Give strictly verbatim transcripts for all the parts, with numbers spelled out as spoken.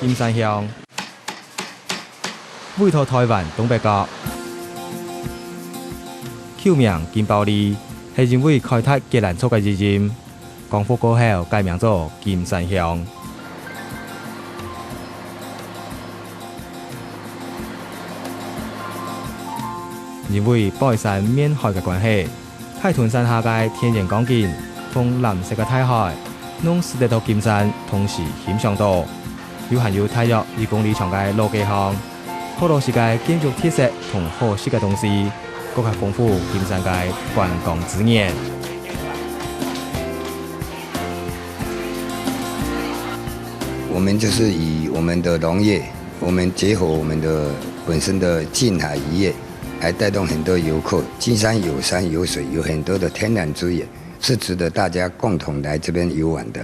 金山鄉，位在臺灣東北角。舊名金包利，係因為開拓吉蘭族个譯音，光復過後改名做金山鄉。因為背山面海个關係， 大屯山下个天然光景同藍色个大海，攏使得到金山同時欣賞到。又還有大約一公里長个老街巷，好老式个建築特色同好食个東西，更加豐富金山个觀光資源。我们就是以我们的农业，我们结合我们的本身的近海渔业，来带动很多游客。金山有山有水，有很多的天然资源，是值得大家共同来这边游玩的。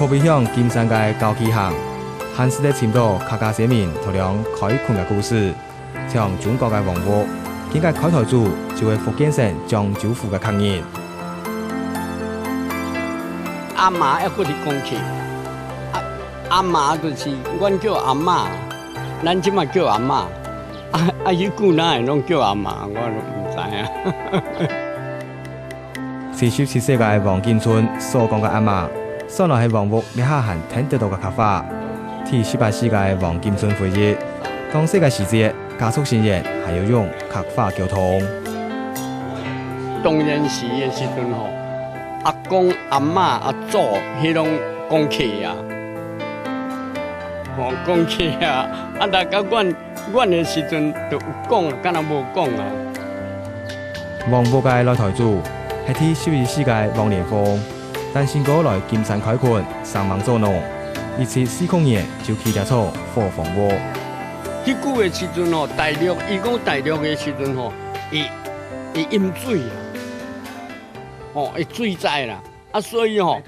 可比向金山个高級行，還使得尋到客家先民頭兩開墾个故事。 像中國个黃屋，佢个開台祖就係福建省漳州府个客人。阿嫲猶閣咧講起，阿阿嫲就是阮叫阿媽，咱這馬叫阿媽，啊啊，彼久哪會攏叫阿嫲，我都毋知影。七十七歲个黃金春所講个阿嫲，算來係黃屋這下還聽得到个客話。第十八世个黃金春回憶，當細个時節， 家族成員還有用客話溝通。當然時个時陣吼，阿公、阿媽、阿祖，彼攏講客啊，吼，講客啊，啊，若甲阮，阮的時陣就有講啊，敢若無講啊。黃屋个來台主，係第十一世个黃連峰。 單身哥來金山開墾，生猛做農，一七四空年就起這座伙房屋。彼久的時陣吼，大陸，伊講大陸的時陣吼，會會淹水啊，吼，會水災啦，啊，所以吼，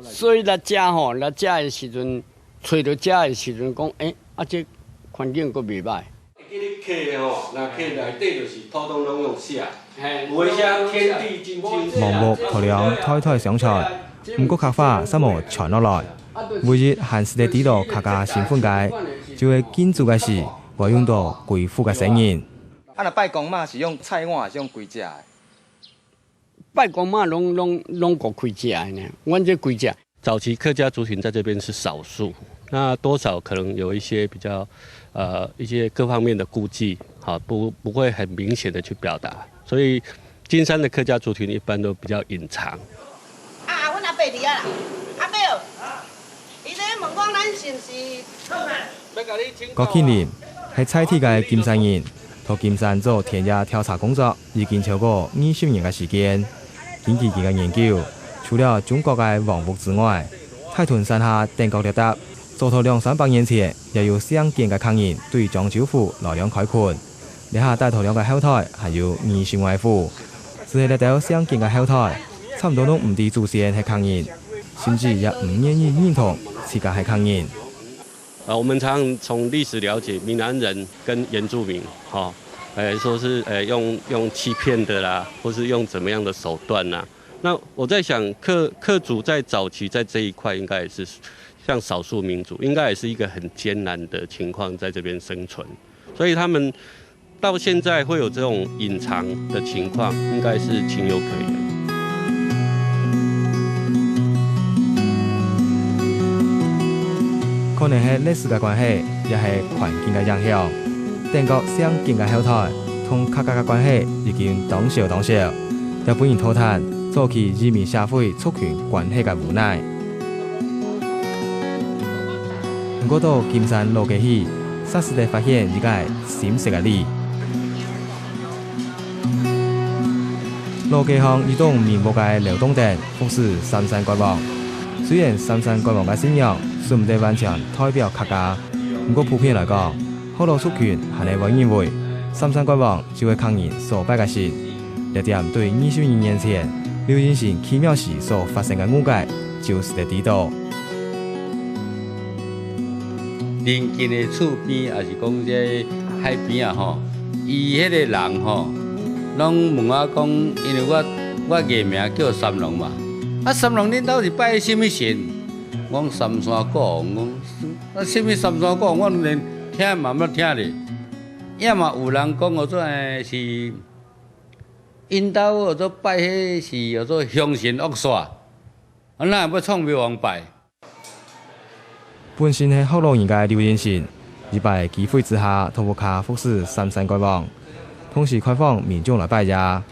所以來遮吼，來遮的時陣，找到遮的時陣講，欸，啊，這環境閣袂歹。 記得溪吼，若溪內底就是土地攏用寫，有一些天地金金。黃屋頭兩代代相傳，毋過客話煞無傳落來。唯一還識得知道客家身份个，就係敬祖个時，會用到歸府个姓名。啊，若拜公媽是用菜碗還是用歸隻个？拜公媽攏攏攏過歸隻个呢，阮這歸隻。 早期客家族群在这边是少数，那多少可能有一些比较，呃，一些各方面的顾忌，好，不不会很明显的去表达，所以金山的客家族群一般都比较隐藏。啊，阮阿伯佇遐啦，阿伯，伊咧問講咱是毋是？郭慶林係在地个金山人， 在金山做田野調查工作已經超過二十年个時間。根據佢个研究，除了中國个黃屋之外，大屯山下頂角這搭，早在兩三百年前，也有姓簡个客人對漳州府來這開墾。這下戴頭兩个後代還有二十外戶，只係這兜姓簡个後代，差毋多攏毋知祖先係客人，甚至也毋願意認同自家係客人。 呃，我们常常从历史了解，閩南人跟原住民，哈、呃，说是呃用用欺骗的啦，或是用怎么样的手段啦。那我在想，客客族在早期在这一块应该也是像少数民族，应该也是一个很艰难的情况在这边生存，所以他们到现在会有这种隐藏的情况，应该是情有可原。可能係歷史个關係，也係環境个影響，頂角姓簡个後代同客家个關係已經當少當少，也分人討談早期移民社會族群關係个無奈。 毋過到金山老街去，煞使得發現一个心適个里。老街項一棟民屋个樓棟頂，覆使三山國王。雖然三山國王个信仰算毋得完全代表客家，毋過普遍來講，學老族群還係會認為三山國王 就係客人所拜个神。這點對二十二年前，劉仁成去廟時所發生个誤解，就識得知到。鄰近的厝邊，也是講這海邊啊吼，伊彼个人吼，攏問我講，因為我，我藝名叫三郎嘛。啊，三郎恁兜是拜啥物神？我講三山國王，講，啊，啥物三山國王，我連聽嘛毋捌聽咧。也嘛有人講，號做，欸，是，𪜶兜號做拜彼是號做凶神惡煞，啊，哪會創廟王拜？ 本身係學老人个劉仁信，一擺機會之下，到屋下服侍三山國王，同時開放民眾來拜爺。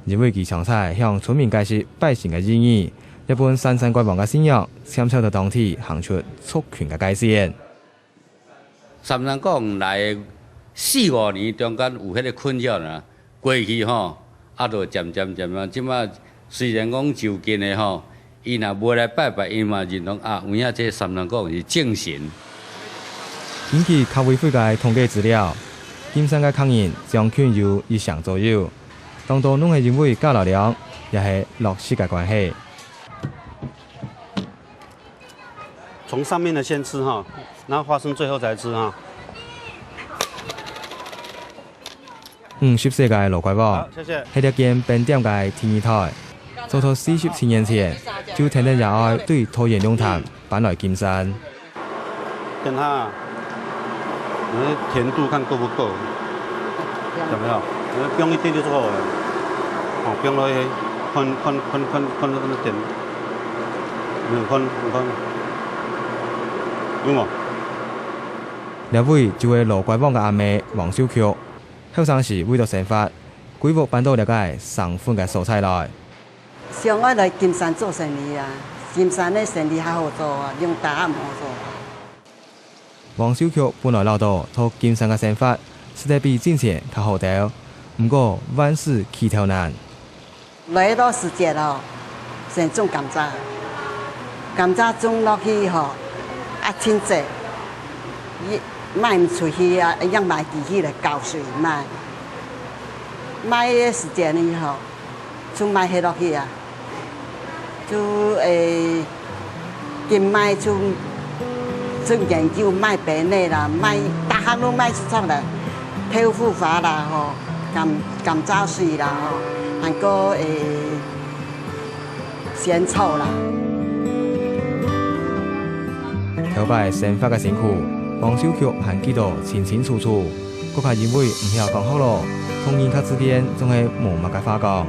因為佢詳細向村民解釋拜神个意義，也分三山國王个信仰，漸漸在當地行出族群个界線。三山國王來四五年中間有彼个困擾呢， 過去吼，啊，就漸漸漸漸，這馬雖然講就近的吼，𪜶若無來拜拜，𪜶嘛認同啊，有影這三山國王是正神。根據客委會个統計資料，金山个客人將近有一成左右，當多攏係因為價錢，也係落實个關係。從上面的先吃哈，然後花生最後才吃哈。 五十歲个老國王，好，謝謝。係這間餅店个第二代。早在四十七年前，就跈等爺哀對桃園龍潭搬來金山。等它，你的甜度看夠不夠，有沒有？你放一點就夠了。哦，放落去，看看看看看看甜，你看你看，有無？這位就係老國王个阿姆王秀菊。 後生時為著生活，歸屋搬到這个生份个所在來。想愛來金山做生理啊，金山个生理較好做啊，龍潭較毋好做。王秀菊本來恅著，在金山个生活，實在比進前較好兜，毋過萬事起頭難。 來到時節哦，先種甘蔗，甘蔗種落去吼，啊，清洗，賣毋出去啊，用買機器來攪水賣。賣个時節呢吼，就賣忒落去啊，就會 緊賣就，就研究賣粄仔啦，賣，逐項都賣出來啦，豆腐花啦吼，甘，甘蔗水啦吼，還過，欸，仙草啦。頭擺生活个辛苦，王秀菊還記得清清楚楚。 閣較因為毋曉講學囉，同人客之間總係無麼个話講。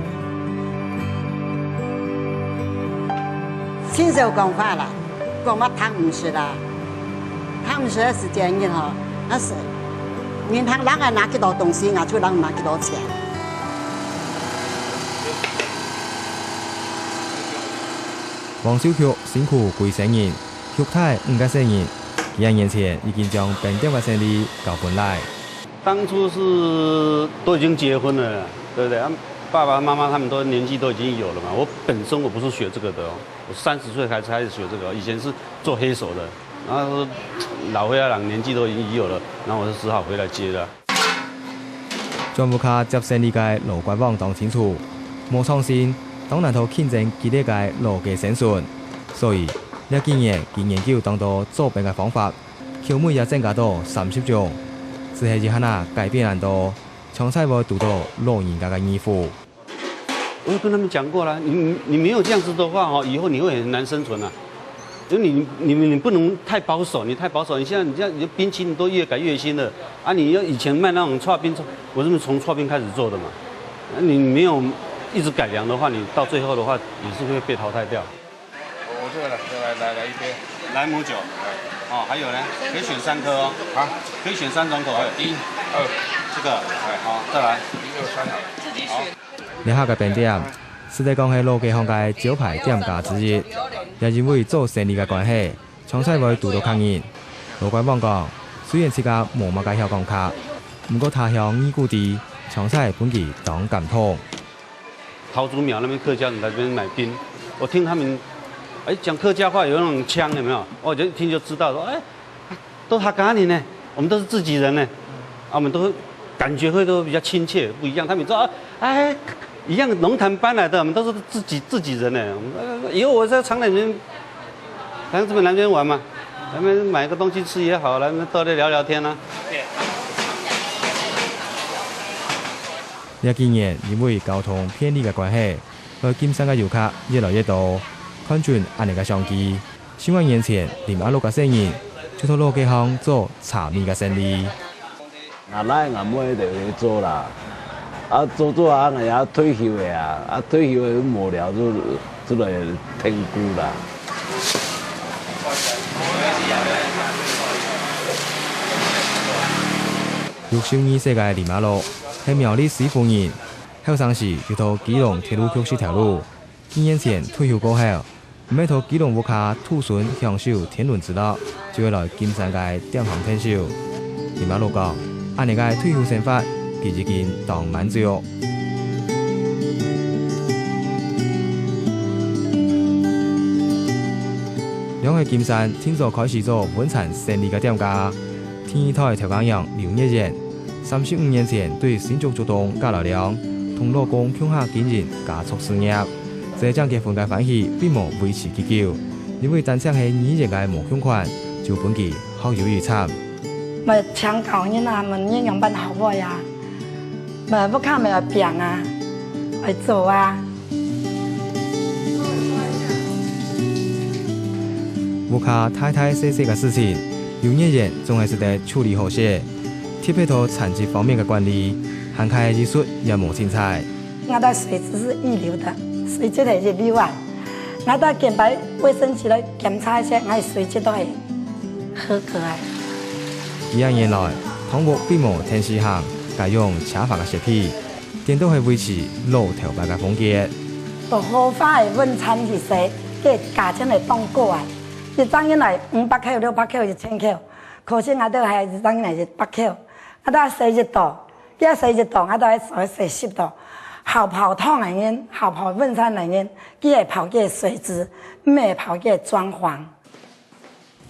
盡少講話啦，講話聽毋識啦，聽毋識个時節人吼，若係人客人愛拿幾多東西，𠊎就愛拿幾多錢。王秀菊辛苦歸生人， 畜大五個細人，幾下年前已經將餅店个生理交分倈。當初是都已經結婚了，對不對？啊，爸爸媽媽他們都年紀都已經有了嘛。我本身我不是學這個的哦，我三十歲才開始學這個，以前是做黑手的。然後說老歲仔人年紀都已經有了，然後我就只好回來接了。 轉屋下接生理个老國王當清楚，無創新，當難討競爭激烈个老街生存。所以，這幾年佢研究當多做餅个方法，口味也增加到三十種，只係一下仔改變恁多，常在會堵著老人家个耳福。我有跟他們講過了，你，你沒有這樣子的話哦，以後你會很難生存啊。 就你，你，你不能太保守，你太保守，你現在你這樣，你的冰淇淋都越改越新了啊！你要以前賣那種刨冰，我是從刨冰開始做的嘛，那你沒有一直改良的話，你到最後的話也是會被淘汰掉。我這個來，來，來，來一杯。萊姆酒，哦，還有呢，可以選三顆哦。啊，可以選三種口味。一、二，這個，哎，好，再來。一、二、三，好。自己選。 這下个餅店，實在講係老街項个招牌店家之一，也因為做生理个關係，常在會堵著客人。老國王講，雖然自家無麼个曉講客，毋過他鄉異故知，常在分佢當感動。桃竹苗那邊客家人來這邊買冰，我聽他們，哎，講客家話有那種腔，有沒有？我就一聽就知道說，哎， 都客家人呢，我們都是自己人呢，啊，我們都感覺會都比較親切，不一樣。他們說，啊，哎，一樣龍潭搬來的，我們都是自己，自己人呢。我們，呃，以後我在長樂里面，反正這邊來這邊玩嘛，來這邊買個東西吃也好，來這邊坐著聊聊天啊。這幾年因為交通便利个關係，來金山个遊客越來越多。看準恁呢个商機，十外年前，林阿祿个細人就在老街項做茶米个生理。𠊎倈𠊎妹就去做啦，啊，做做下，𠊎也退休个啊，啊，退休个無聊就出來𢯭牯啦。六十二歲个林阿祿係苗栗市府人，後生時就在基隆鐵路局食頭路。幾年前退休過後，毋係在基隆屋下土筍享受天倫之樂，就會來金山个店項𢯭手。林阿祿講，恁呢个退休生活，佢已經當滿足。 兩个金山盡早開始做分餐生理个店家。第二代頭家娘劉月燕，三十五年前對新竹竹東嫁來尞，同老公共下經營家族事業。這正結婚个歡喜並無維持幾久，因為單淨係語言个無共款，就分佢學有餘慘。 乜請教人啊，問人仰般學會啊，乜屋下乜愛拚啊，愛做啊。屋下大大細細个事情，劉月燕總係識得處理好勢，特別在產值方面个管理，還較藝術也無凊彩。𠊎个水質係一流个，水質係一流啊！𠊎到健保衛生局來檢查一下，𠊎水質都係 合格个。幾下年來，湯屋並無𢯭手行，改用奢華个設備，顛倒係維持老頭擺个風格。到豪華个晚餐去食，該價錢會當高啊！一隻人來五百箍、六百箍、一千箍，可惜𠊎兜係一隻人來一百箍，𠊎兜食一道，佢食一道，𠊎兜愛食十道。好泡湯个人，好泡晚餐个人，佢會泡佢个水質，毋係泡佢个裝潢。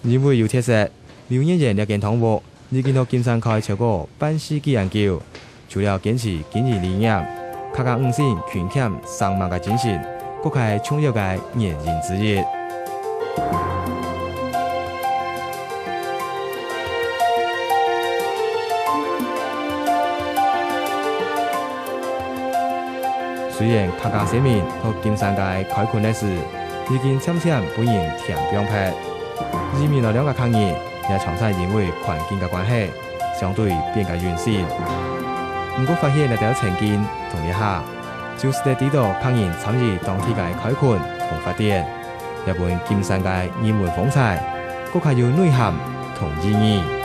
因為有特色，劉月燕這間湯屋已經在金山開超過半世紀恁久。除了堅持經營理念，客家五姓勤儉省物个精神，更加係重要个原因之一。 雖然客家先民在金山街開墾个時，已經漸漸分人添放忒，移民來兩个客人也常常因為環境个關係，相對變較遠些。毋過發現這兜情景同這下，就係得知到客人參與當地个開墾同發展，也分金山个人文風采，更加有內涵同意義。